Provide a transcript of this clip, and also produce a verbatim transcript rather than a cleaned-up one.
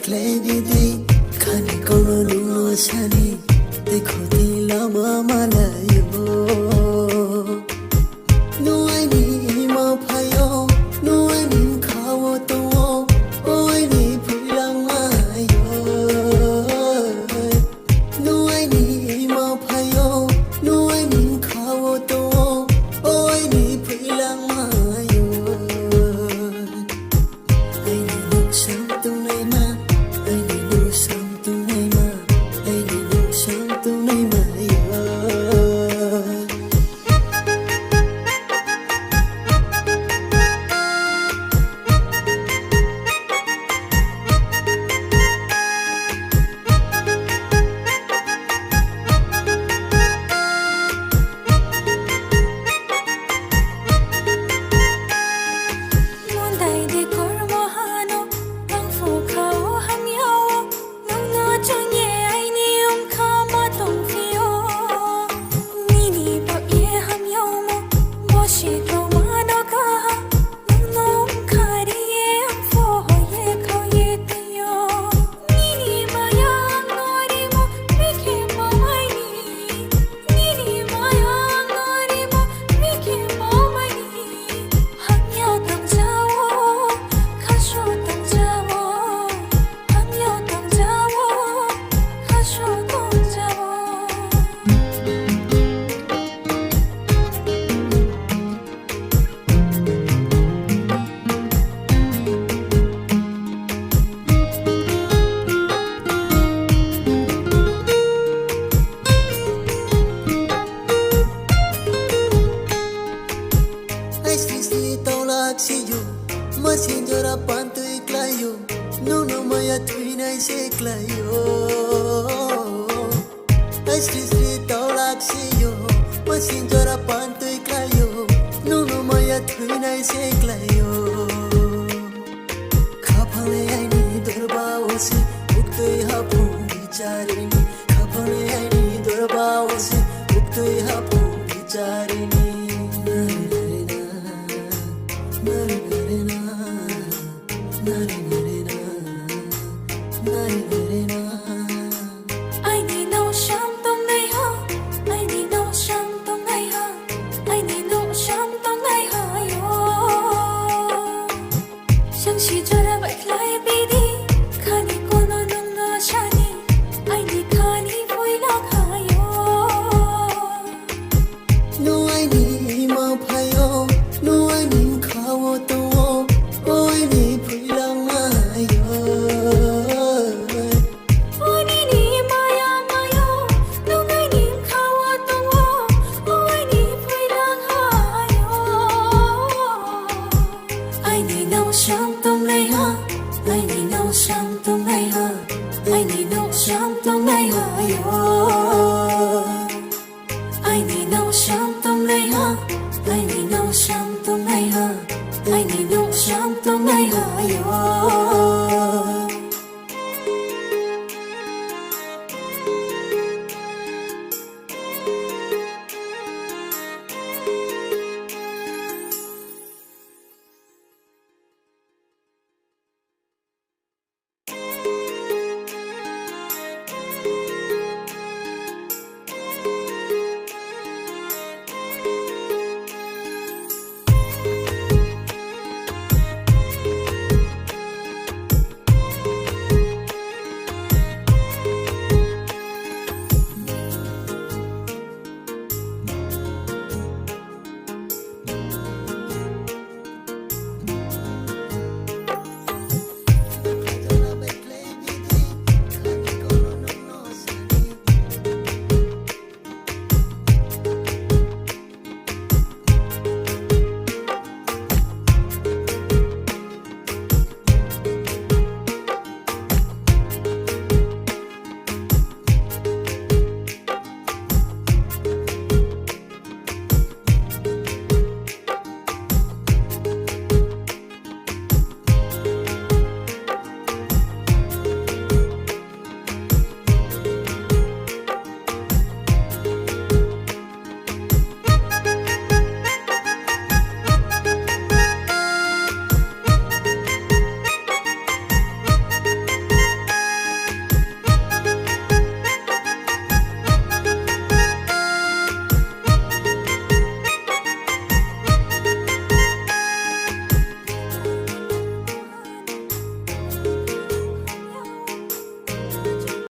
Khlai di di, khani kono nungno sani, tei khoti lama malayo. Nuaini ima phayo, nuaini khao tongo, oini phuilang mayo. Nuaini ima phayo, nuaini khao tongo, oini phuilang mayo. Aini noksa tongnaima, aini noksa tongnaima, aini noksa tongnaima ya. Mondai de kormo hano, tangfo khao hamyao, nungno chongye aini umkha ma tongphio. Nini bak ye hamyao mo, bosi tongma no kaha, nungno umkha ri ye, amfo hoye khao ye tio. Nini maya ang no rimo, bikhe pamaini. Nini maya ang no rimo, bikhe pamaini. Hamyao tongjawo, khaso tongjawo. Hamyao tongjawo, khaso tongjawo. Ai sri sri tolak siyo, masin jora pantui klayo, nunu maya thuinai se klayo. Ai sri sri tolak siyo, masin jora pantui klayo, nunu maya thuinai se klayo. Khapale aini dorba osi, uktui hapu bicharini. Khapale aini dorba osi, uktui hapu bicharini. Nari nari na, nari nari na, nari nari na, nari nari na. Aini noksa tongnaima, aini noksa tongnaima, aini noksa tongnaima yo. Sangsi jora bai khlai bidi, khani kono nungno sani, aini khani phuila khayo. Nuaini ima phayo, nuaini khao tongo, oini phuilang mayo. Onini maya mayo, nuaini khao tongo, oini phuilang hayo. Aini noksa tongnaima, aini noksa tongnaima, aini noksa tongnaima yo. Aini noksa tongnaima, aini noksa